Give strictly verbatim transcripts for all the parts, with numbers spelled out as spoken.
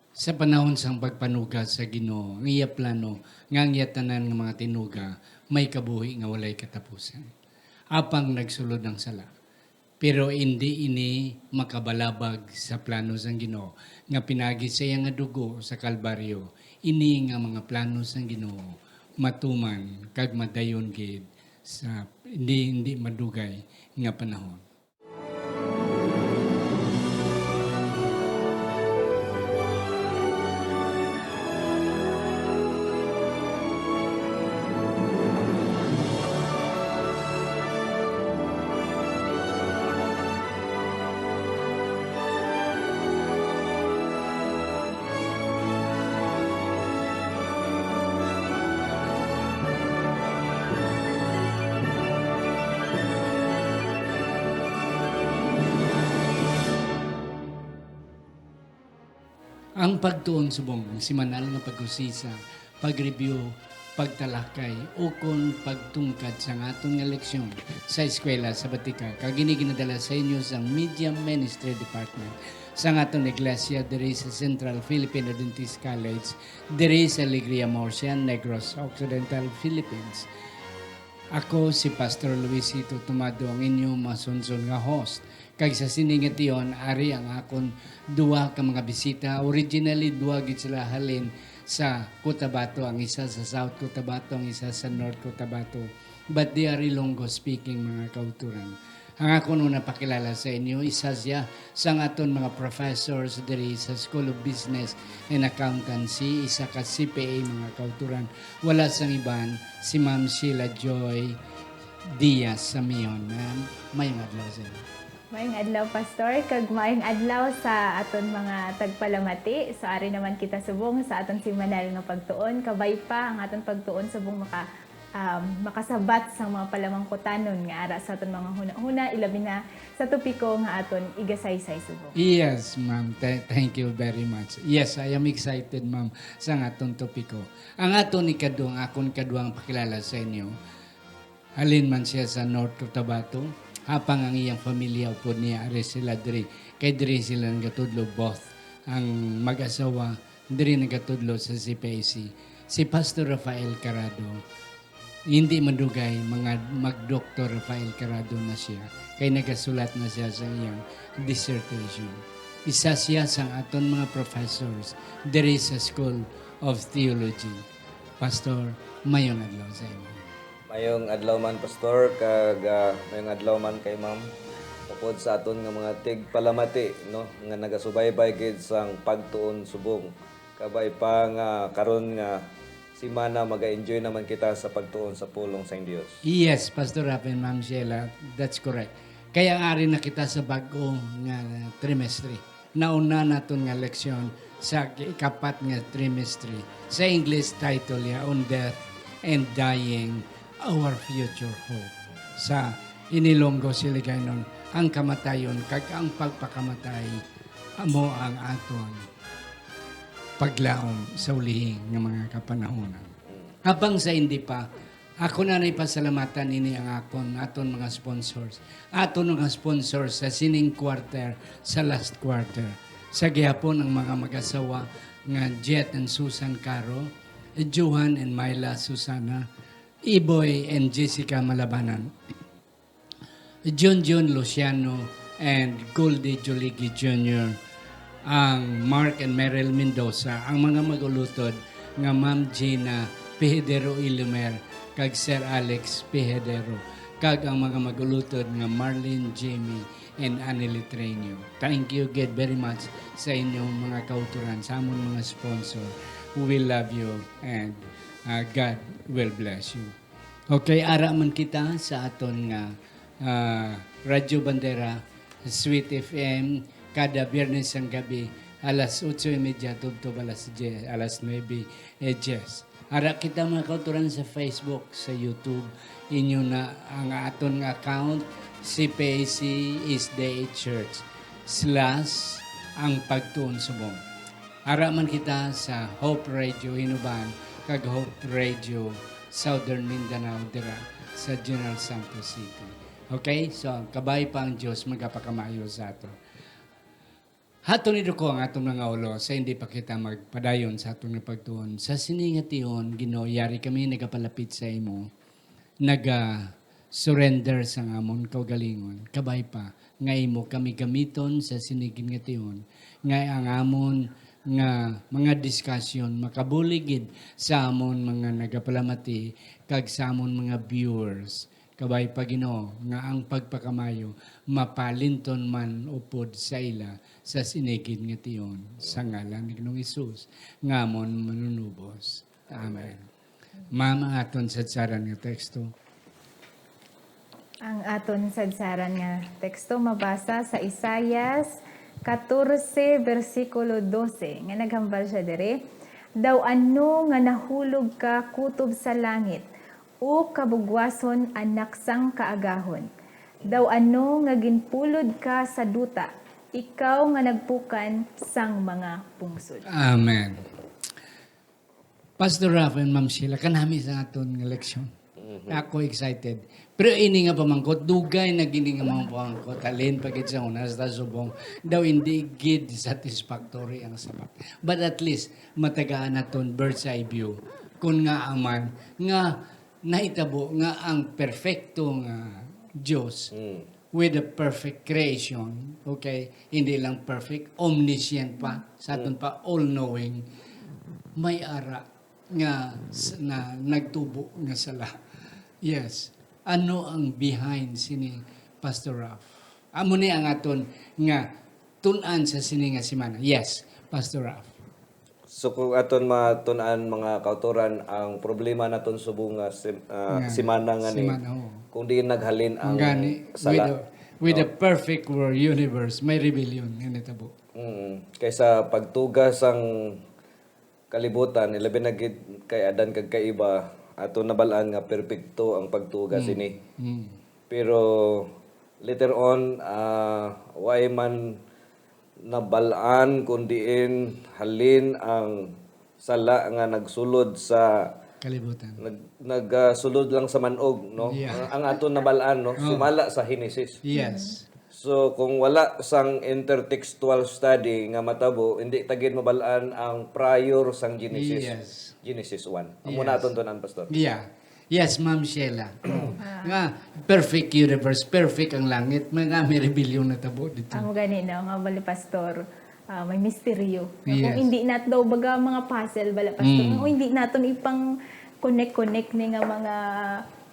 Sa panahon sang pagpanuga sa Ginoo, ang iya plano nga ang iya tanan nga mga tinuga may kabuhi nga walay katapusan. Apang nagsulod ang sala. Pero indi ini makabalabag sa plano sang Ginoo, nga pinagi sa iya nga dugo sa Kalbaryo. Ini nga mga plano sang Ginoo matuman kag madayon gid sa hindi, hindi madugay nga panahon. Ang pagtuon subong ang semanal nga pag-usisa, pag-review, pagtalakay, ukon pagtungkad sang aton nga leksyon sa eskwela sabatika, kag ini ginadala sa inyo sang Media Ministry Department sang aton iglesia diri sa Central Filipino Adventist College, diri sa Alegria, Murcia, Negros Occidental, Philippines. Ako si Pastor Luisito Tumado, ang inyo masunson nga host. Kag sa sini nga tion, ari ang akon duha ka mga bisita. Originally, duha gid sila halin sa Cotabato, ang isa sa South Cotabato, ang isa sa North Cotabato. But they are Ilonggo speaking, mga kauturan. Ang akon una pakilala sa inyo, isa siya sang aton mga professors diri sa School of Business and Accountancy, isa ka C P A, mga kauturan. Wala sang iban, si Ma'am Sheila Joy Diaz Samion. Ma'am, mayong adlaw sa inyo. Mayong adlaw, Pastor, kag mayong adlaw sa aton mga tagpalamati. So, ari naman kita subong sa aton semanal nga pagtuon. Kabay pa ang aton pagtuon subong maka, um, makasabat sa mga palamangkutanon nga ara sa aton mga hunahuna, ilabi na sa topiko nga aton igasaysay subong. Yes, ma'am. Th-, thank you very much. Yes, I am excited, ma'am, sa aton topiko. Ang aton ikaduhang, akon ikaduhang pakilala sa inyo, halin man siya sa North Cotabato, apang ang iyang pamilya upod niya ari sila diri, kay diri sila nagatudlo, both ang mag-asawa diri nagatudlo sa C P I C. Si Pastor Rafael Carado, hindi madugay, mga mag-Doktor Rafael Carado na siya, kay nagasulat na siya sa iyang dissertation. Isa siya sa aton mga professors diri sa School of Theology. Pastor, mayong adlaw sa imo. Mayong adlaw man, Pastor, kag, ah, mayong adlaw man kay Ma'am. Upod sa aton nga mga tigpalamati, no, nga nagasubaybay gid sang pagtuon subong. Kabay pa nga karon nga semana, maga-enjoy naman kita sa pagtuon sa pulong sang Dios. Yes, Pastor Rafi and Ma'am Sheila, that's correct. Kaya ari na kita sa bag-o nga trimestre. Nauna naton nga leksyon sa ikapat nga trimestre. Sa English, title niya, On Death and Dying, Our Future Hope. Sa Inilonggo, Hiligaynon, ang kamatayon kag ang pagpakamatay amo ang aton paglaom sa ulihi nga mga kapanahonan. Habang sa hindi pa, ako na na'y pasalamatan ini ang akon, aton mga sponsors. Aton mga sponsors sa sining quarter, sa last quarter. Sa gihapon ang mga mag-asawa nga Jet and Susan Caro, Johan and Myla Susana, Iboy and Jessica Malabanan, Junjun Luciano and Goldie Juligi Junior, ang Mark and Meryl Mendoza, ang mga mag-ulutod nga Ma'am Gina Pihedero Ilumer kag Sir Alex Pihedero, kag ang mga mag-ulutod nga Marlene, Jamie, and Annie Litreño. Thank you gid very much sa inyong mga kauturan, sa amon mga sponsor. We love you and, uh, God will bless you. Okay, ara man kita sa aton nga, ah, Radyo Bandera, Sweet F M, kada Biyernes sang gabi, alas otso y media tubtob alas diyes, alas nuebe, eh, diyes. Ara kita, mga kauturan, sa Facebook, sa YouTube. Inyo na ang aton nga account, C P A C S D A Church, slash ang pagtuon subong. Ara man kita sa Hope Radio Hinoban kag Hope Radio Southern Mindanao dira sa General Santos City. Okay? So, ang kabay pa ang Dios magapakamaayo sa ato. Aton iduko ang aton mga ulo sa hindi pa kita magpadayon sa aton nga pagtuon. Sa sini nga tion, Ginoo, yari kami nagapalapit sa imo, naga-surrender sa amon kaugalingon. Kabay pa nga imo kami gamiton sa sini gid nga tion, nga ang amon nga mga diskusyon makabulig gid sa amon mga nagapalamati kag sa amon mga viewers. Kabay pa, Ginoo, nga ang pagpakamayo mapalinton man upod sa ila sa sini gid nga tion, sa ngalan ni Ginoong Hesus, nga amon Manunubos. Amen. Ma'am, ang aton sadsaran nga teksto. Ang aton sadsaran nga teksto mabasa sa Isaias catorce, bersikulo doce, nga naghambal siya diri, "Daw ano nga nahulog ka kutob sa langit, O kabugwason, anak sang kaagahon? Daw ano nga ginpulod ka sa duta, ikaw nga nagpukan sang mga pungsod?" Amen. Pastor Ralph and Ma'am Sheila, kanami sa aton nga leksyon. Mhm. Ako excited. Pero ini nga pamangkot, dugay na gini nga mga pamangkot, halin pa gid sa una hasta subong, daw hindi gid satisfactory ang sabat. But at least, matagaan naton bird's eye view. Kung nga aman, nga nahitabo nga ang perfecto nga Dios Mm. with a perfect creation, okay? Hindi lang perfect, omniscient pa, sa aton Mm. pa, all-knowing. May ara nga s-, na nagtubo nga sala. Yes. Ano ang behind sini, Pastor Ralph? Amo ni ang aton nga tun-an sa sini nga semana. Yes, Pastor Ralph. So, kung aton matun-an, mga kautoran, ang problema naton subong nga sim-, ah, Nga semana nga ni, semana, oo. kung diin naghalin ang Ang gani, sala, with the, with no? the perfect world universe, may rebellion nga nitabo. Mm. Kaysa pagtuga sang kalibutan, ilabi na gid kay Adan kag kay Eva, ato nabal-an nga perpekto ang pagtuga Mm. sini. Mm. Pero later on, ah, way man nabal-an kun diin halin ang sala nga nagsulod sa Kalibutan. nag-, nag, ah, sulod lang sa man-og, no? Yeah. Ang, ang aton nabal-an, no? Oh. Sumala sa Henesis. Yes. So, kung wala sang intertextual study nga matabo, hindi ta gid mabal-an ang prior sang Genesis. Yes. Genesis one. Amo na Yes. aton tun-an, Pastor. Yeah. Yes, Ma'am Sheila. Ah. Nga, perfect universe, perfect ang langit, may nga may rebellion na tabo dito. Amo gani, no? Nga bali, Pastor, ah, may misteryo. Nga kung Yes. hindi nat-, daw baga mga puzzle, bala, Pastor, Mm. nga kung hindi naton ipang-connect-connect ni nga mga,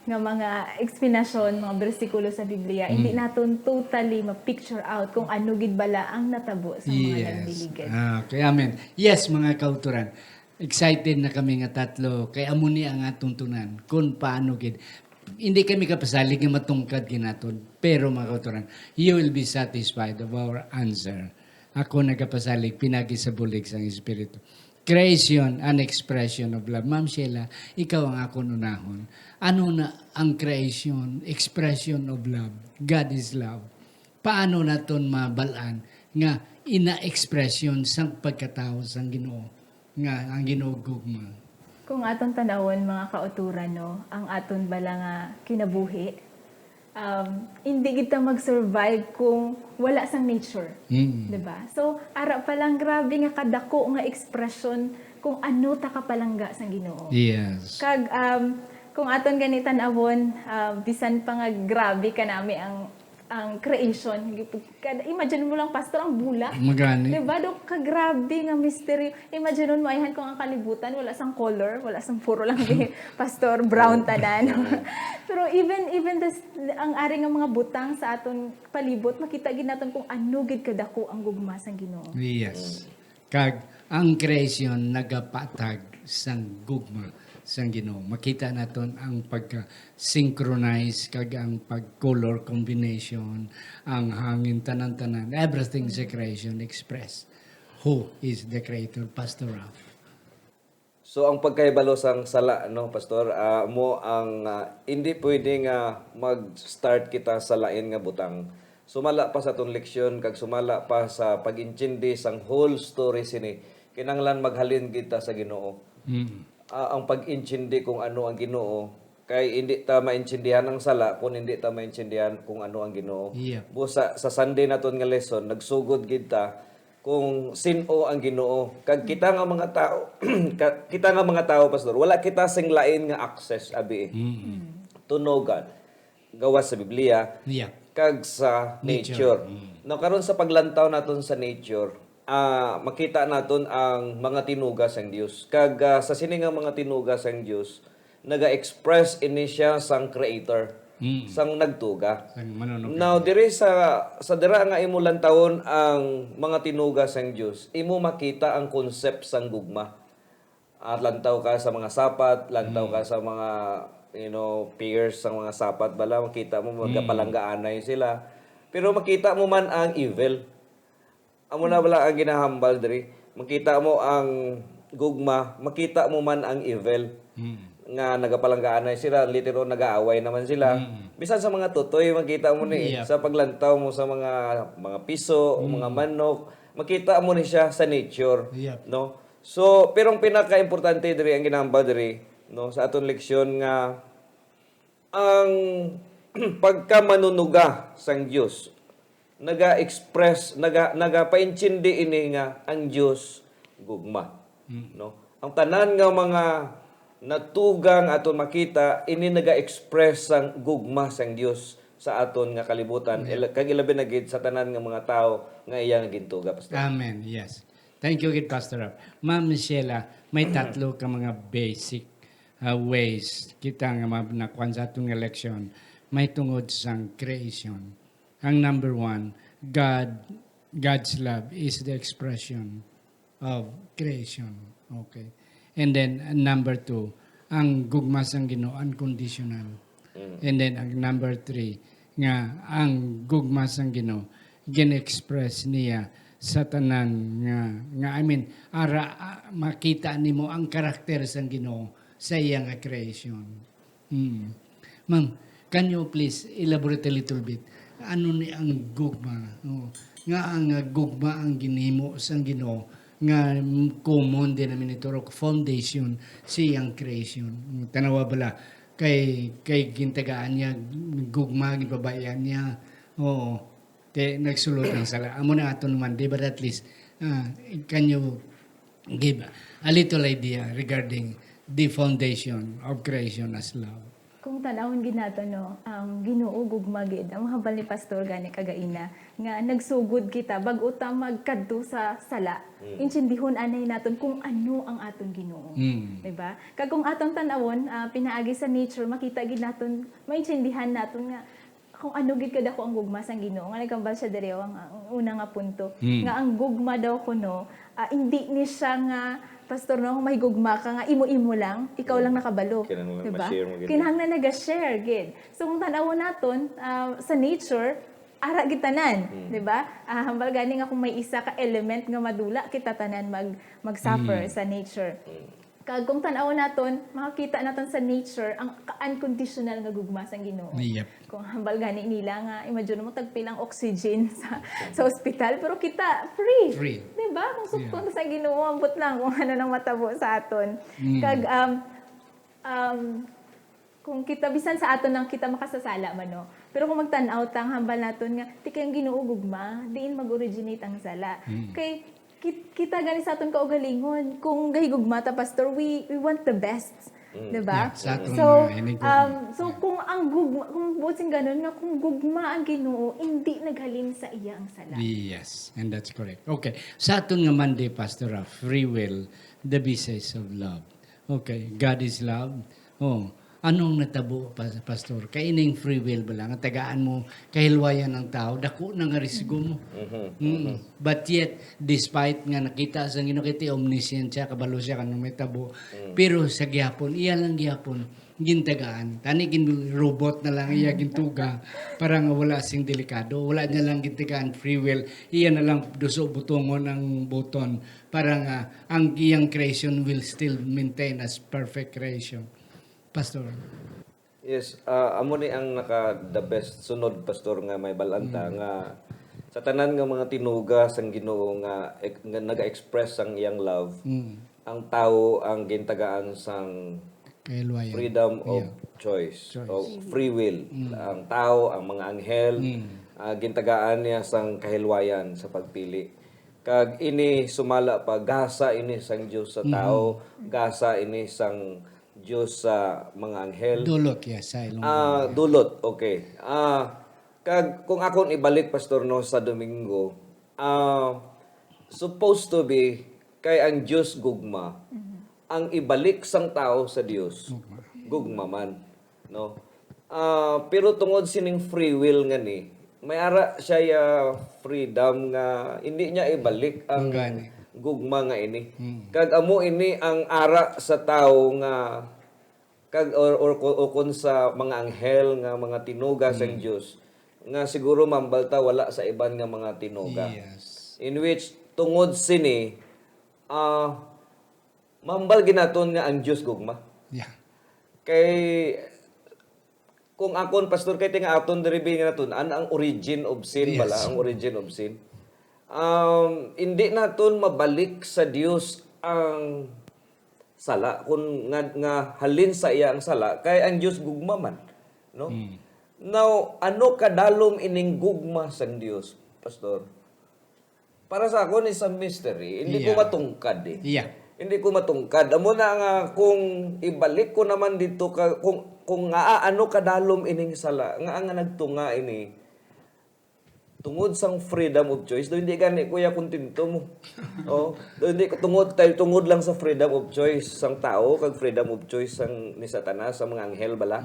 nga mga eksplanasyon, mga bersikulo sa Biblia, hindi Mm. naton totally ma-picture out kung ano gid bala ang natabo sa mga Yes. nagdiligad. Ah, okay, amen. Yes, mga kauturan. Excited na kami nga tatlo, kay amo ni ang atong tun-an, kung paano gid. Hindi kami kapasalig nga matungkad ginaton, pero, mga kauturan, you will be satisfied of our answer. Ako nagapasalig pinagi sa bulig sang Espiritu. Creation, an expression of love. Ma'am Sheila, ikaw ang akon unahon. Ano na ang creation, expression of love? God is love. Paano naton mabal-an nga ina-expression sang pagkatawo sang Ginoo? Nga ang Ginoo gugma. Kung aton tanawon, mga kauturan, no, ang aton bala nga kinabuhi, um, hindi gid ta mag-survive kung wala sang nature. Mm. Di ba? So, ara pa lang, grabe nga kadako nga ekspresyon kung ano ta kapalangga sang Ginoo. Yes. Kag, um, kung aton gani tan-awon, ah, bisan pa nga grabe kanami ang ang creation. Kada, imagine mo lang, Pastor, ang bula. Magani. Di ba? Do, kagrabe nga misteryo. Imagine mo, ayhan kung ang kalibutan, wala sang color, wala sang puro lang di, Pastor, brown tanan. Pero even, even this, ang ari nga mga butang sa aton palibot, makita gid naton kung ano gid kadako ang gugma sang Ginoo. Yes. Kag ang creation nagapatag sang gugma sang Ginoo. Makita naton ang pagka-synchronize kag ang pag-color combination, ang hangin, tanan-tanan, everything sa creation express. Who is the creator, Pastor Ralph? So, ang pagkahibalo sang sala, no, Pastor, ah, mo ang, ah, hindi pwede nga mag-start kita sa lain nga butang. Sumala pa sa aton leksyon kag sumala pa sa pag-intindi sang whole story sini, kinahanglan maghalin gid ta sa Ginoo. Mm. Ah, ang pag-intindi kung ano ang Ginoo, kay hindi ta maintindihan ang sala kung hindi ta maintindihan kung ano ang Ginoo. Yep. Busa, sa Sunday naton nga lesson, nagsugod gid ta kung sin-o ang Ginoo. Kag kita nga mga tawo, ka-, kita nga mga tawo, Pastor, wala kita sing lain nga access, abi, eh, Mm. to know God, gawas sa Biblia, Yeah. kag sa Nature. nature. Now, karon sa paglantaw naton sa nature, ah, makita naton ang mga tinuga sang Dios. Kag, ah, sa sini nga mga tinuga sang Dios, naga-express ini siya sang Creator, Mm. sang nagtuga. Sang manunugay. Now, diri sa, sa dira nga imo lantawon ang mga tinuga sang Dios, imo makita ang concept sang gugma. At lantaw ka sa mga sapat, lantaw ka sa mga, you know, pairs sang mga sapat, bala, makita mo, magapalanggaanay sila. Pero makita mo man ang evil. Amo na bala ang ginahambal diri. Makita mo ang gugma, makita mo man ang evil. Mm. Nga nagapalanggaanay sila, later on nagaaway naman sila. Mm. Bisan sa mga tutoy, makita mo ni, Yeah. sa paglantaw mo sa mga, mga piso, mga manok, makita mo ni siya sa nature, Yep. no? So, pero ang pinaka-importante diri, ang ginahambal diri, no, sa aton leksyon nga ang pagkamanunuga sang Dios naga-express, naga, nagapaintindi ini nga ang Dios gugma, Mm. no? Ang tanan nga mga natuga nga aton makita, ini naga-express sang gugma sang Dios sa aton nga kalibutan, ila-, kag ilabi na gid sa tanan nga mga tawo nga iya nga gintuga, Pastor. Amen. Yes. Thank you gid, Pastor Ralph. Ma'am Sheila, may tatlo ka mga basic, ah, ways kita nga ma-, nakuan sa aton nga leksyon may tungod sang creation. Ang number one, God, God's love is the expression of creation. Okay. And then, uh, number two, ang gugma sang Ginoo unconditional. And then, ang number three, nga ang gugma sang Ginoo gin-express niya sa tanan nga, nga, I mean, ara, ah, makita nimo ang karakter sang Ginoo sa iya nga creation. Mm. Ma'am, can you please elaborate a little bit? Ano ni ang gugma? Oh, nga ang, ah, gugma ang ginhimo sang Ginoo nga, mm, common denominator o foundation sa iyang creation. Mm, tanawa bala, kay, kay gintagaan niya gugma, ginpabayaan niya. Oo. Te, nagsulod ang sala. Amo na aton man, di ba? At least, ah, can you give a little idea regarding the foundation of creation as love? Kung tan-awon gid nato, no, ang Ginoo gugma gid. Ang hambal ni Pastor gani kagaina nga nagsugod kita bag-o ta magkadto sa sala. Intindihon anay naton kung ano ang aton Ginoo. Mm. Di ba? Kag kung aton tan-awon, ah, pinaagi sa nature, makita gid naton, maintindihan naton nga kung ano gid kadako ang gugma sang Ginoo, nga naghambal siya diri, ang, ang una nga punto, Mm. nga ang gugma daw kuno, ah, hindi ni siya nga, Pastor, no, kung may gugma ka nga imo-imo lang, ikaw lang nakabalo. Kinahanglan Diba? ma-share mo gid. Kinahanglan naga-share gid. So kung tan-awon naton, ah, sa nature, ara gid tanan, di ba? Ah, hambal gani nga kung may isa ka element nga madula, kita tanan mag mag-suffer sa nature. Kag kung tan-awon naton, makakita naton sa nature ang ka-, unconditional nga gugma sang Ginoo. Yep. Kung hambal gani nila nga, imagine mo, tagpil ang oxygen sa, sa ospital, pero kita, free. Free. Di ba? Kung sukton sa Ginoo, ambot lang kung ano nang matabo sa aton. Mm. Kag, um, um, kung kita, bisan sa aton lang kita makasasala man, no? Pero kung magtan-aw ta, ang hambal naton nga, ti kay ang Ginoo gugma, diin mag-originate ang sala. Mm. Kay, kit-, kita gani sa aton kaugalingon, kung gahigugma ta, Pastor, we, we want the best. Diba? Yeah, sa aton So, mga hinigugma. um, so kung ang gugma, kung buot sing ganun nga, kung gugma ang Ginoo, hindi naghalin sa iya ang sala. Yes, and that's correct. Okay. Sa aton nga Monday, Pastor, ah, free will, the basis of love. Okay, God is love. Oh, anong natabo, pas-, Pastor? Kay ining free will bala nga tagaan mo, kahilwayan ang tao, dako na nga risgo mo. Mm. But yet, despite nga nakita sa Ginoo, kay omniscient siya, kabalo siya kanang may tabo. Pero sa gihapon, iya lang gihapon gintagaan. Tani gin robot na lang iya gintuga para nga wala sing delikado. Wala niya lang gintagaan free will. Iya na lang duso butongon ang button para nga ang iyang creation will still maintain as perfect creation. Pastor. Yes, ah, amo ni ang naka the best sunod, Pastor, nga may balanta nga sa tanan nga mga tinuga sang Ginoo nga, ek-, nga naga-express sang iyang love, Mm. ang tawo ang gintagaan sang Kahilwayan. freedom of Yeah. choice, Choice. of free will. Ang tawo, ang mga anghel, Mm. ah, gintagaan niya sang kahilwayan sa pagpili. Kag ini sumala pa, gasa ini sang Dios sa tao, gasa ini sang Dios sa mga anghel. Dulot, yes, sa ilong. Ah, dulot, okay. Ah, kag kung akon ibalik, Pastor, no, sa Domingo, ah, supposed to be kay ang Dios gugma, ang ibalik sang tao sa Dios gugma man, no? Ah, pero tungod sining free will nga ni, may ara siya ya freedom nga hindi niya ibalik ang Gani. gugma nga ini. Kag amo ini ang ara sa tawo nga kag or, or, o, o kun sa mga anghel nga mga tinuga sang Dios nga siguro mambal ta wala sa iban nga mga tinuga. Yes. In which tungod sini ah mambal ginaton nga ang Dios gugma. Yeah. Kay kung akon, Pastor, kay tinga aton diri bi nga natun-an ang origin of sin Yes. bala, ang origin of sin. Um, hindi naton mabalik sa Dios ang sala kun nga, nga halin sa iya ang sala kay ang Dios gugma man, no? Now, ano kadalom ining gugma sang Dios, Pastor? Para sa akon is a mystery. Hindi ko Yeah. matungkad eh. Yeah. Hindi ko matungkad. Amo na nga kung ibalik ko naman dito ka kung kung nga ano kadalom ining sala nga nga nagtunga ini tungod sang freedom of choice do hindi gani ko ya kontento mo. Oh, do hindi ko tungod kay tungod lang sa freedom of choice sang tao kag freedom of choice sang ni Satanas sa mga anghel bala.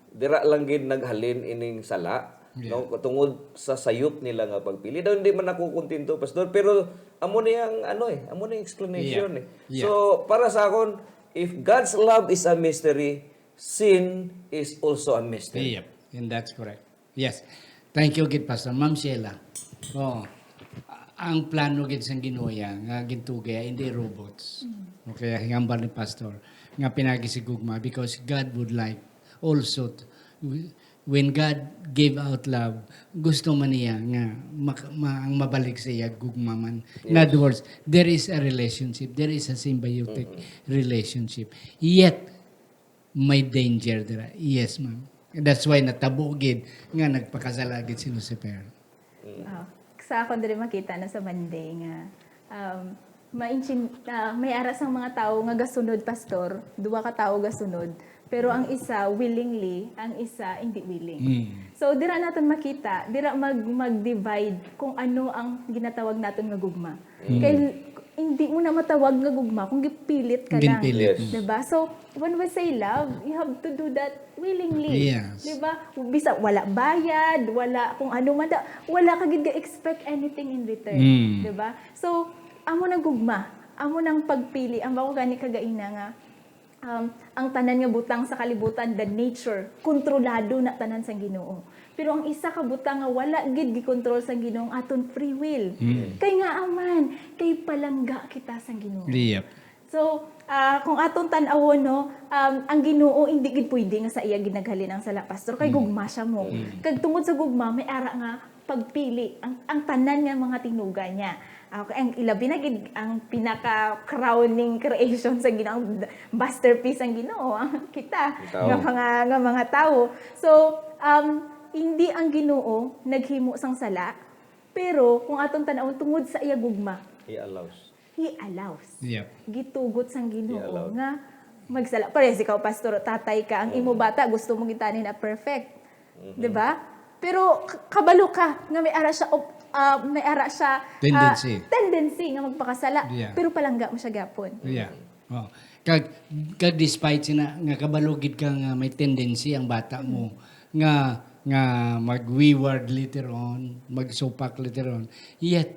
Dira lang gid naghalin ining sala, Yeah. no, tungod sa sayop nila nga pagpili. Daw hindi man ako kontento, Pastor, pero amo ni ang ano eh, amo ni ang explanation Yeah. eh. Yeah. So, para sa akon, if God's love is a mystery, sin is also a mystery. Yep, and that's correct. Yes. Thank you gid, Pastor. Ma'am Sheila. Oh, ang plano gid sang Ginoo ya nga gintugay hindi robots. Okay, hingambal ni Pastor nga pinagi si gugma because God would like also to, when God gave out love, gusto man niya nga mak- ma- ang mabalik sa iya gugma man. In other words, there is a relationship, there is a symbiotic relationship. Yet, may danger dira. Yes, ma'am. That's why natabo gid nga nagpakasala gid si Lucifer. Ah, sa akon diri makita na sa Monday nga um, maintin, ah, may ara sang mga tawo nga gasunod, Pastor, duwa ka tawo gasunod, pero ang isa willingly, ang isa hindi willing. So dira naton makita, dira mag mag-divide kung ano ang ginatawag naton nga gugma. Kay hindi mo na matawag nga gugma kung gipilit ka lang. Ginpilit. Yes. Diba? So, when we say love, you have to do that willingly. Yes. Diba? Bisa wala bayad, wala kung ano man, da- wala ka gid ga-expect anything in return. Mm. Diba? So, amo nang gugma, amo nang pagpili, ang bako gani kagaina nga, um, ang tanan nga butang sa kalibutan, the nature, kontrolado na tanan sang Ginoo. Pero ang isa ka butang nga wala gid gikontrol sang Ginoo, ang aton free will. Kay nga aman, kay palangga kita sang Ginoo. Yep. So, ah, kung aton tan-awon, no, um, ang Ginoo hindi gid pwede nga sa iya ginaghalin ang sala, Pastor, kay gugma siya mo. Kag tungod sa gugma, may ara nga pagpili ang, ang tanan nga mga tinuga niya. Okay, ang ilabi na gid ang pinaka crowning creation sa Ginoo, ang masterpiece ang Ginoo, ang kita Ikaw. nga mga nga mga tawo. So, um, hindi ang Ginoo naghimo sang sala, pero kung aton tan-awon tungod sa iya gugma, He allows. He allows. Yep. Gitugot sang Ginoo He allowed. nga magsala. Pares ikaw, pastor, tatay ka, ang imo bata gusto mo gitani na perfect. 'Di ba? Pero k- kabalo ka nga may ara siya op- ah, may ara siya ah, Tendency. tendency nga magpakasala. Yeah. Pero palangga mo siya gyapon. Yeah. Oh. Kag, kag despite sina nga kabalo gid ka nga may tendency ang bata mo nga nga mag-wayward later on, magsupak later on, yet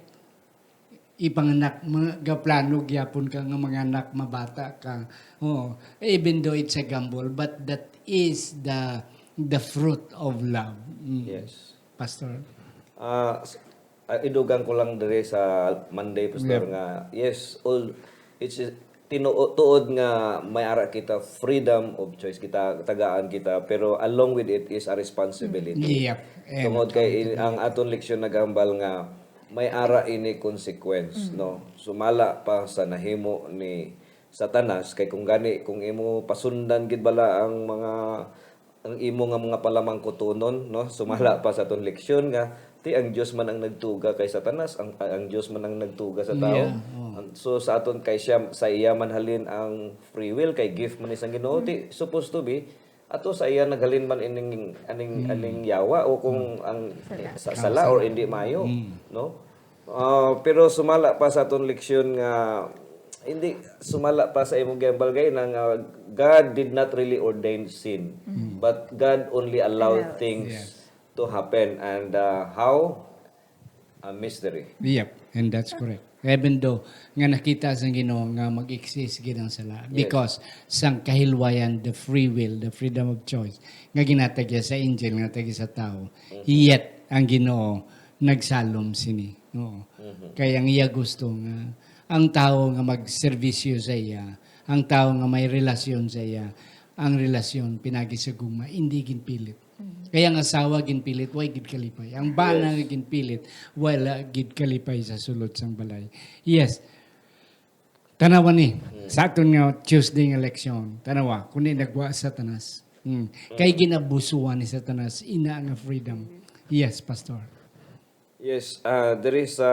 ipanganak, mga gaplano gyapon ka nga manganak, mabata ka. Oh, even though it's a gamble, but that is the the fruit of love. Mm. Yes. Pastor. Ah, s- ah, idugang ko lang diri sa Monday, Pastor, Yeah. nga yes, all it's tinuod nga may ara kita freedom of choice, kita tagaan kita, pero along with it is a responsibility. Yep. Eh, Tungod kay in- ang aton leksyon nagambal nga may ara ini consequence, no? Sumala pa sa nahimo ni Satanas, kay kung gani, kung imo pasundan gid bala ang mga ang imo nga mga palamangkutunon, no? Sumala pa sa aton leksyon nga Ti ang Dios man ang nagtuga kay Satanas, ang, ang Dios man ang nagtuga sa tao. Yeah, oh. Ang- So sa aton kay siya, sa iya man halin ang free will, kay gift man ni sang Ginoo, ti supposed to be ato sa iya naghalin man ining aning aning yawa o kung ang Sala. sa sala or hindi mayo, no? Ah, pero sumala pa sa aton leksyon nga hindi sumala pa sa imong gihambal gay na nga God did not really ordain sin, but God only allowed Allows. things Yes. to happen. And uh, how? A mystery. Yep, and that's correct. Even though nga nakita sang Ginoo nga mag-exist gid ang sala because sang kahilwayan, the free will, the freedom of choice nga ginatag niya sa angel, nga tagi sa tao, yet ang Ginoo nagsalom sini. Oo. Kay ang iya gusto nga ang tao nga magserbisyo sa iya, ang tao nga may relasyon sa iya, ang relasyon pinagi sa gugma, hindi ginpilit. Kaya ang asawa ginpilit, way gid kalipay. Ang bana nga ginpilit, wala gid kalipay sa sulod sang balay. Yes. Tanawa ni, sa aton nga Tuesday nga leksyon, tanawa, kung di nagwa sa Satanas. Hmm. Kay ginabusuan ni Satanas, ina nga freedom. Yes, Pastor. Yes, ah, diri sa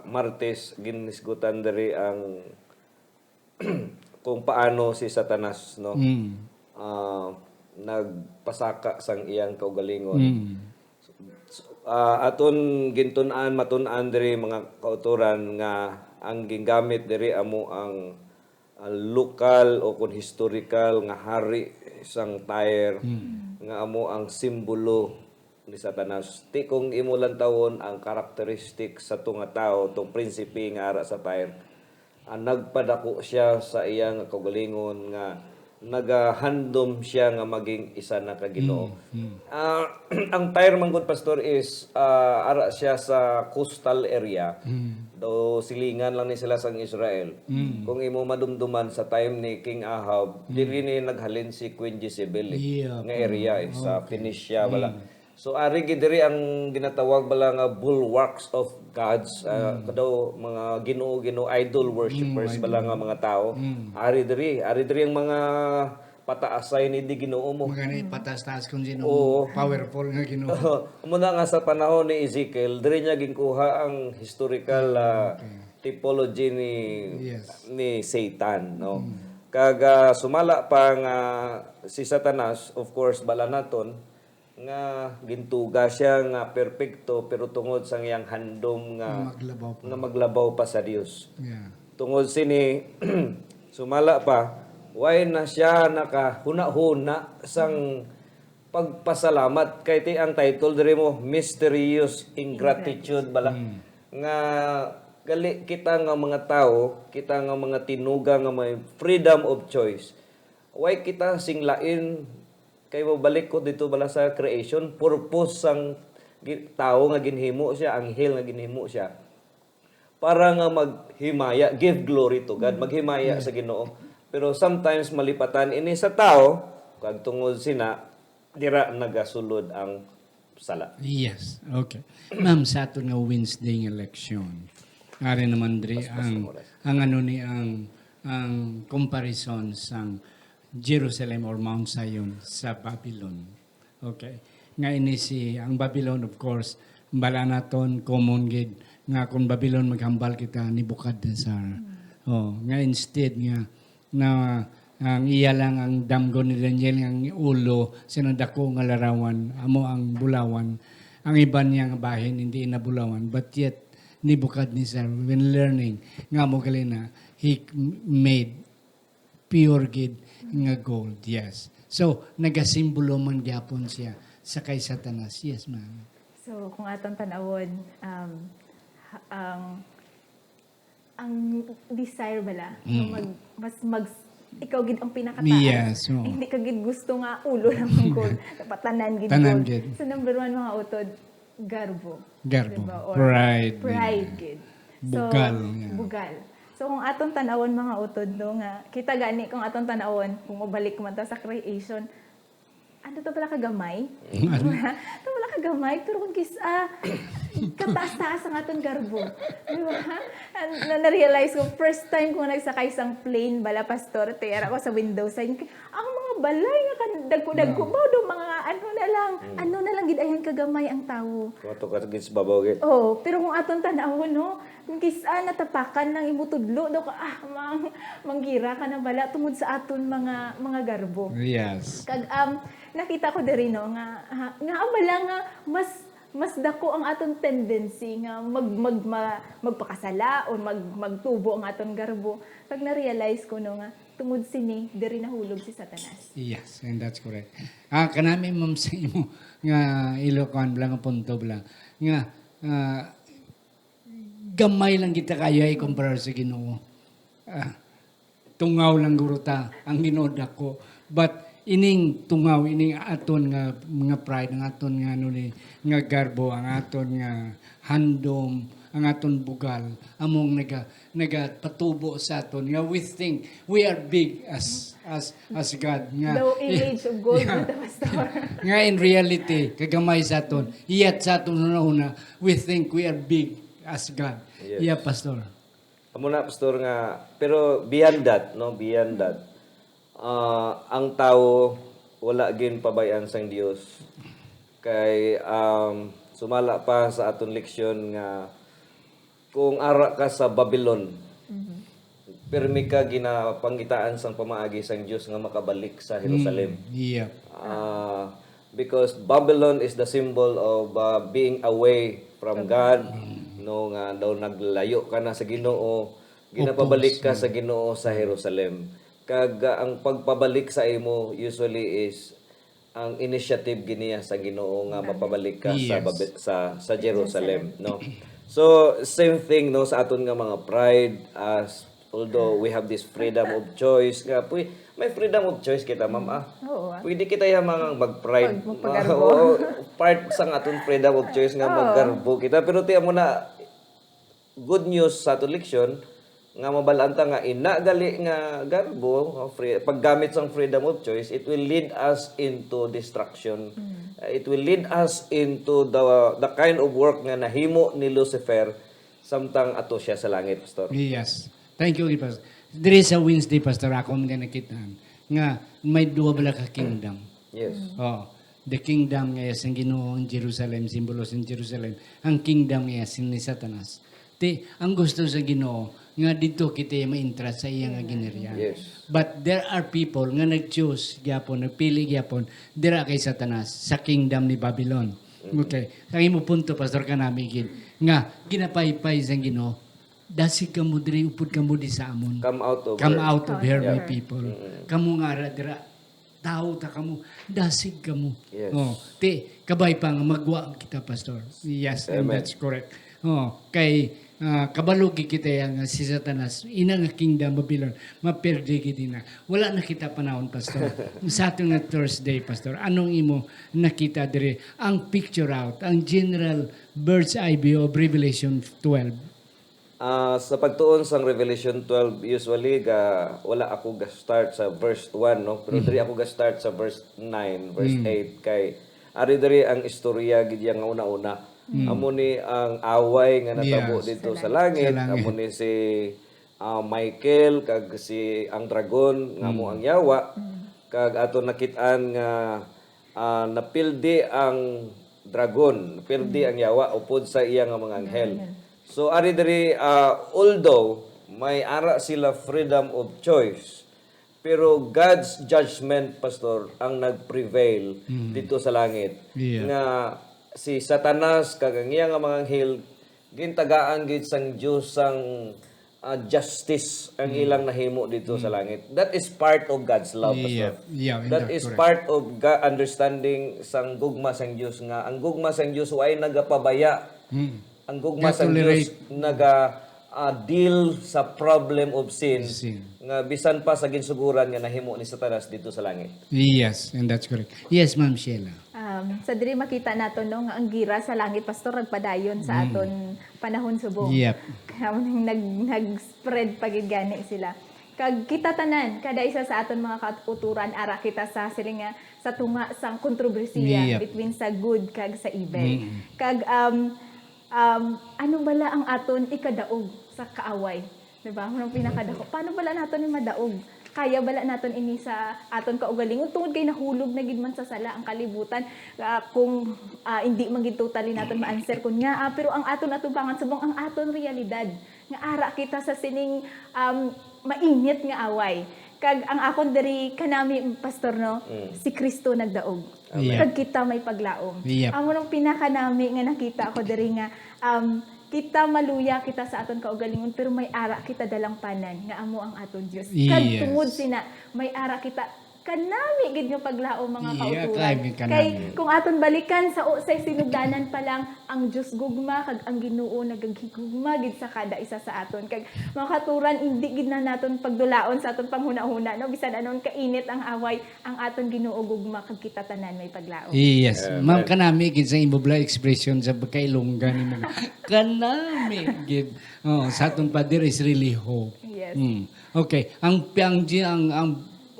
Martes, ginisgutan diri ang kung paano si Satanas, no? Mm. Ah, nagpasaka sang iyang kaugalingon. Mm. Ah, aton gintun-an, matun-an diri mga kautoran nga ang gingamit diri amo ang, ah, lokal o kun historical nga hari sang Tyre nga amo ang simbolo ni Satanas. Ti kung imo lantawon ang karakteristik sa tunga tawo, tong prinsipe nga ara sa Tyre, ah, nagpadako siya sa iya nga kaugalingon nga nagahandom siya nga maging isa na ka Ginoo. Ah, ang Tyre man gud, Pastor, is ah, ara siya sa coastal area. Daw silingan lang ni sila sang Israel. Kung imo madumduman sa time ni King Ahab, diri ni naghalin si Queen Jezebel eh, Yeah. nga area eh, sa Okay. Phoenicia bala. So ari gid diri ang ginatawag bala nga bulwarks of gods, ah, kadaw mga ginoo-ginoo, idol worshippers bala nga mga tao. Ari diri, ari diri ang mga pataasay ni di Ginoo mo. Mga ni patas-taas kung sino Oo. powerful nga Ginoo. Amo na nga sa panahon ni Ezekiel, diri niya ginkuha ang historical ah, typology ni Yes. ni Satan, no. Kag ah, sumala pa nga si Satanas, of course, bala naton nga gintuga siya nga perpekto, pero tungod sang iyang handom nga Nga maglabaw pa. nga maglabaw pa sa Dios. Yeah. Tungod sini, sumala pa, way na siya nakahuna-huna sang pagpasalamat. Kay ti ang title diri mo, Mysterious Ingratitude bala. Nga gali kita nga mga tawo, kita nga mga tinuga nga may freedom of choice. Way kita sing lain kay mabalik ko dito bala sa creation, purpose sang gi- tawo nga ginhimo siya, anghel nga ginhimo siya. Para nga maghimaya, give glory to God, maghimaya sa Ginoo. Pero sometimes malipatan ini sa tawo, kag tungod sina, dira nagasulod ang sala. Yes. Okay. Ma'am, sa aton nga Wednesday nga leksyon, ari naman diri ang, ang ano ni ang ang comparison sang Jerusalem or Mount Zion sa Babylon. Okay. Nga ini si ang Babylon, of course, bala naton common gid nga kung Babylon maghambal kita Nebuchadnezzar. Oh, nga instead nga na ang iya lang ang damgo ni Daniel nga ang ulo sa dako nga larawan amo ang bulawan, ang iban niya nga bahin hindi na bulawan, but yet Nebuchadnezzar, when learning nga mo gali na, he made pure gid nga gold. Yes. So nagasimbolo man gyapon siya sa kay Satanas. Yes, ma'am. So, kung aton tanawon, um, ha- ang ang desire bala, nga mag, mas mag, ikaw gid ang pinakataas. Yes, oo. Hindi ka gid gusto nga ulo lang ang gold. Dapat tanan gid Tanan gold. Gid. So, number one, mga utod, garbo. Garbo. Diba? Or Pride. Pride gid. So, Bugal, yeah. Bugal. So, kung aton tanawon, mga utod, no, nga kita gani kung aton tanawon, kung mabalik man ta sa creation, ano to pala kagamay? Ito pala kagamay, pero kung kis ah, kataas-taas ang aton garbo. Di ba? And na, na-realize ko, first time ko nagsakay sang plane, bala, Pastor, te, ara ko sa window side, ang mga balay nga kan-, dagko-dagko, ba, do mga ano na lang, ano na lang gid ayan kagamay ang tawo. Kumato ka gid sa babaw, gid. Oh, pero kung aton tanawon, no, kung kis-a natapakan lang imo tudlo, do ka, ah, mang-, manggira ka na bala tungod sa aton mga, mga garbo. Yes. Kag, um, nakita ko diri, no, nga, ha, nga bala nga mas, mas dako ang aton tendency nga mag-, mag-, ma-, magpakasala o mag-, magtubo ang aton garbo. Kag na-realize ko, no, nga tungod sini, diri nahulog si Satanas. Yes, and that's correct. Ah, kanami, ma'am, sa imo nga ilokuan bala nga punto bala nga, ah, gamay lang kita kayo ay kumpara sa Ginoo. Ah, tungaw lang guro ta, ang Ginoo dako. But ining tungaw, ining aton nga mga pride, ang aton nga ano ni, nga garbo, ang aton nga handom, ang aton bugal, among naga nagapatubo sa aton nga we think we are big as as as God, nga low image of God, yeah, nga in reality kagamay sa aton, yet sa aton una-una we think we are big as God. Yes. Yeah, Pastor. Amo na, Pastor, nga, pero beyond that, no, beyond that, ah, ang tawo wala ginpabay-an sang Dios. Kay, um, sumala pa sa aton leksyon nga kung ara ka sa Babylon, mhm, pirmi ka ginapangitaan sang pamaagi sang Dios nga makabalik sa Jerusalem. Mm, yeah. Ah, because Babylon is the symbol of, ah, being away from God, no, nga daw naglayo ka na sa Ginoo, ginapabalik ka sa Ginoo sa Jerusalem. Kag, ah, ang pagpabalik sa imo usually is ang initiative giniya sa Ginoo nga mapabalik ka sa, yes, Babi-, sa, sa Jerusalem, no? So, same thing, no, sa aton nga mga pride, as, although we have this freedom of choice, nga pwi-, may freedom of choice kita, ma'am, ah. Oo, ah. Pwede kita ya mga mag-pride. Pag-, magpagarbo. Oo, part sang aton freedom of choice nga maggarbo kita. Pero tiyan mo na, good news sa aton leksyon, nga mabalaan ta nga ina gali nga garbo, free, paggamit sang freedom of choice, it will lead us into destruction. Mm. Uh, it will lead us into the, the kind of work nga nahimo ni Lucifer samtang ato siya sa langit, Pastor. Yes. Thank you, Pastor. Diri sa Wednesday, Pastor, ako man nakita nga may duha bala ka kingdom. Yes. Oh, the kingdom nga sang Ginoo, ang Jerusalem, simbolo sang Jerusalem. Ang kingdom nga sang ni Satanas. Ti, ang gusto sa Ginoo nga didto kita maintra sa iya nga ginharian. Yes. But there are people nga nag-choose gyapon, nagpili gyapon dira kay Satanas sa kingdom ni Babylon. Mm. Okay. Ang imo punto, Pastor, kanami gid nga ginapaypay sang Ginoo, dasig kamo diri, upod kamo di sa amon. Come out of her. Come out of her, my people. Mm-mm. Kamo nga ara dira, tawo ta kamo, dasig kamo. Yes. Oh, ti, kabay pa nga magwa kita, Pastor. Yes, and that's correct. Oh, kay, ah, kabalo gid kita ya nga si Satanas, ina nga kingdom, Babylon, maperde gid ina. Wala na kita panahon, Pastor. Sa aton nga Thursday, Pastor, anong imo nakita diri? Ang picture out, ang general bird's eye view of Revelation twelve. Ah, sa pagtuon sang Revelation twelve, usually ga, wala ako ga-start sa verse one, no? Pero diri ako ga-start sa verse nine, verse eight, kay ari diri ang istorya gid ya nga una-una. Amo ni ang away nga natabo dito sa langit. Sa langit. Amo ni si, ah, Michael kag si ang dragon nga amo ang yawa. Kag ato nakit-an nga, ah, napildi ang dragon, napildi ang yawa upod sa iya nga mga anghel. So, ari diri, ah, although may ara sila freedom of choice, pero God's judgment, Pastor, ang nag-prevail dito sa langit. Yeah. Nga si Satanas kag ang iya nga mga anghel gintagaan gid sang Dios sang, ah, justice ang ilang nahimo dito sa langit. That is part of God's love, Pastor. Yeah, yeah, that is correct. Part of Ga-, understanding sang gugma sang Dios, nga ang gugma sang Dios way nagapabaya. Ang gugma sang Dios naga, ah, deal sa problem of sin, nga bisan pa sa ginsuguran nga nahimo ni Satanas dito sa langit. Yes, and that's correct. Yes, Ma'am Sheila. Um, sa diri makita nato, no, nga ang gira sa langit, Pastor, nagpadayon sa aton panahon subong. Yep. Kaya nag, nag-spread pa gid gani sila. Kag kita tanan, kada isa sa aton mga kauturan, ara kita sa siling nga sa tunga sang kontrobersiya between sa good kag sa evil. Kag, um, um, ano bala ang aton ikadaog sa kaaway? Di ba? Ang pinakadako. Paano bala naton ni madaog? Kaya bala naton ini sa aton kaugalingon tungod kay nahulog na gid man sa sala ang kalibutan. Ah, kung, ah, hindi man gid totally naton ma-answer kun nga, ah, pero ang aton atubangan subong ang aton realidad nga ara kita sa sining, um, mainit nga away. Kag ang akon diri kanami, Pastor, no, Mm. si Kristo nagdaog. Amen. Yeah. Kag kita may paglaom. Yep. Amo nang pinakanami nga nakita ko diri nga, um, kita maluya kita sa aton kaugalingon, pero may ara kita dalangpanan nga amo ang aton Dios. Kag Yes. tungod sina, may ara kita kanami gid nga paglaom, mga Yeah, kauturan. Kay, kanami. Kay kung aton balikan sa usay sinugdanan pa lang, ang Dios gugma kag ang Ginoo nagaghigugma gid sa kada isa sa aton. Kag, mga kauturan, hindi gid na naton pagdulaon sa aton panghunahuna, no? Bisan anon kainit ang away, ang aton Ginoo gugma kag kita tanan may paglaom. Yes. Amen. Ma'am, kanami gid sa imo bala expression sa pagkailongga nimo. Kanami gid. Oh, sa aton Father is really hope. Yes. Mm. Okay. Ang, ang, ang, ang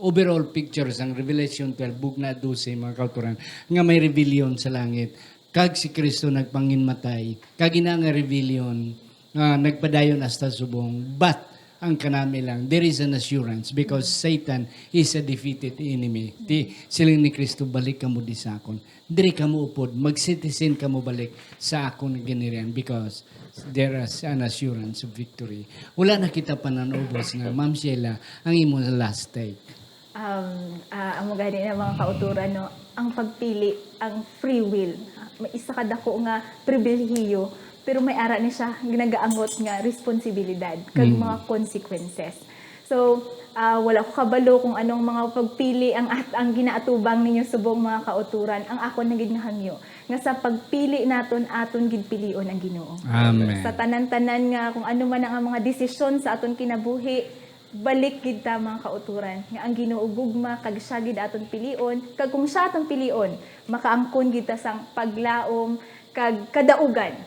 overall picture sang Revelation twelve, bugna dose, mga kauturan, nga may rebellion sa langit. Kag si Kristo nagpanginmatay. Kag ina nga rebellion, ah, nagpadayon hasta subong. But, ang kanami lang, there is an assurance because Satan is a defeated enemy. Ti, siling ni Kristo, "Balik kamo di sa akon. Diri kamo upod, mag-citizen kamo balik sa akon ginirian because there is an assurance of victory." Wala na kita pa nanubos nga, Ma'am Sheila, ang imo last take. Um, ah, amo gani na, mga kauturan, no, ang pagpili, ang free will, may isa ka dako nga pribilehiyo, pero may ara ni siya ginagaangot nga responsibilidad kag Mm. mga consequences. So, ah, wala ko kabalo kung anong mga pagpili ang at-, ang ginaatubang ninyo subong, mga kauturan. Ang akon na gid nga hangyo nga sa pagpili naton, aton gid pilion ang Ginoo. Amen. Sa tanan-tanan nga kung ano man ang mga desisyon sa aton kinabuhi, balik gid ta, mga kauturan, nga ang Ginoo gugma kag siya gid aton pilion, kag kung siya aton pilion, makaangkon gid ta sang paglaom kag kadaugan.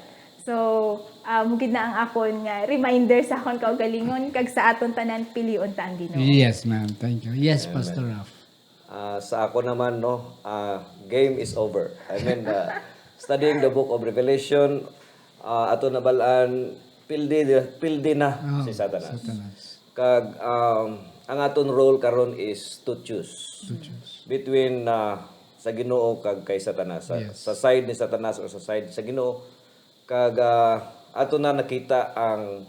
So, ah, amo gid na ang akon nga reminder sa akon kaugalingon kag sa aton tanan, pilion ta ang Ginoo. Yes, ma'am. Thank you. Yes, Amen. Pastor Ralph. Ah, sa ako naman, no, ah, game is over. I mean, ah, studying the book of Revelation, ah, ato nabal-an, pildi, pildi na Oh, si Satanas. Satanas. Kag, um, ang aton role karon is to choose To choose. between, ah, sa Ginoo kag kay Satanas. Sa, Yes. sa side ni Satanas or sa side sa Ginoo. Kag, ah, ato na nakita ang,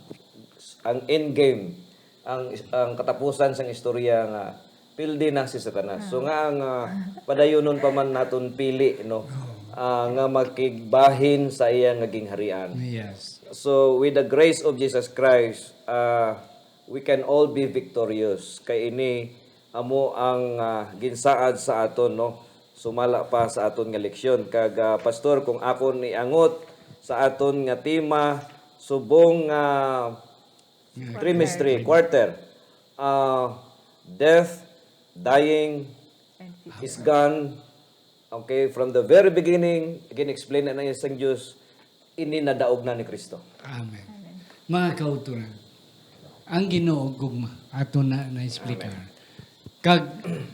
ang end game, ang, ang katapusan sang istorya nga pildi na si Satanas. So, Mm. nga ang, ah, padayonon pa man naton pili, no? Oo. Ah, nga makigbahin sa iya nga gingharian. Yes. So, with the grace of Jesus Christ, ah, we can all be victorious. Kay ini amo ang, ah, ginsaad sa aton, no? Sumala pa sa aton nga leksyon. Kag, ah, Pastor, kung akon iangot sa aton nga tema, subong nga Nga trimestre, quarter. quarter, ah, death, dying, And is gone. Okay, from the very beginning, gin-explain na niya sang Diyos, ini nadaog na ni Kristo. Amen. Amen. Mga kauturan, ang Ginoo gugma, ato na na-explicar. Amen. Kag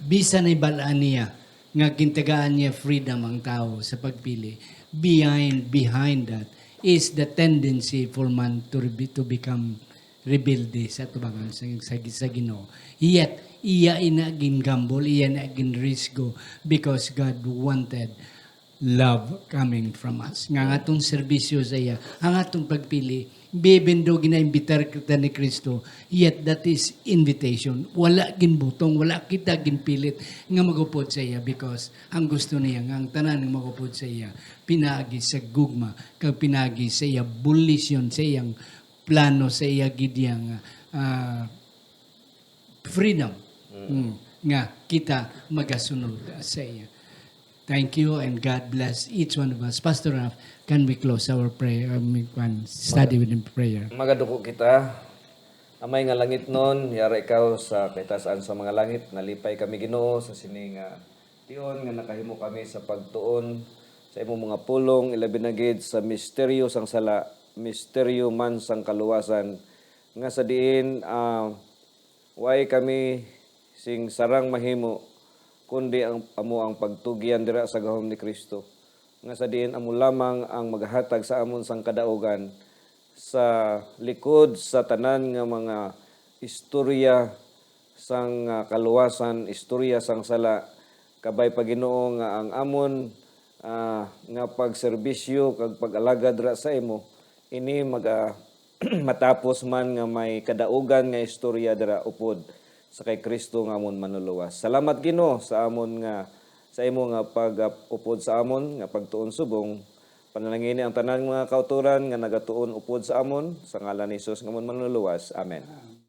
bisan ay bal-an niya nga gintagaan niya freedom ang tawo sa pagpili, behind, behind that is the tendency for man to be, to become rebelde sa tubangan sa, sa, sa Ginoo. Yet, iya ina gin-gamble, iya na gin-risgo because God wanted love coming from us. Nga ang atong serbisyo sa iya, ang atong pagpili, even though ginaimbitar kita ni Kristo, yet that is invitation. Wala ginbutong, wala kita ginpilit nga magupod sa iya because ang gusto niya nga ang tanan nga magupod sa iya, pinaagi sa gugma, kag pinaagi sa iya bulisyon, sa iyang plano, sa iya gid yang, ah, freedom. Mm. Mm, nga kita magasunod sa iya. Thank you and God bless each one of us. Pastor Ralph, can we close our prayer, um, kwan, study Mag-, within prayer? Magaduko kita. Amay nga langitnon, yara ikaw sa kaitas-an sa mga langit. Nalipay kami, Ginoo, sa sini nga tion nga nakahimo kami sa pagtuon sa imong mga pulong, ilabi na gid sa misteryo sang sala, misteryo man sang kaluwasan, nga sa diin, ah, way kami sing sarang mahimo, kundi ang, amo ang pagtugyan dira sa gahom ni Kristo, nga sa diin amo lamang ang maghatag sa amon sang kadaugan sa likod sa tanan nga mga istorya sang, ah, kaluwasan, istorya sang sala, kabay pa, Ginoo, nga ang amon, ah, nga pagserbisyo kag pag-alagad ra sa imo, ini maga-, matapos man nga may kadaugan nga istorya dira upod sa kay Kristo nga amon Manluluwas. Salamat, Ginoo, sa amon nga, sa imo nga pag-upod sa amon nga pagtuon subong. Panalangini ang tanan nga mga kautoran nga nagatuon upod sa amon, sa ngalan ni Jesus nga amon Manluluwas. Amen.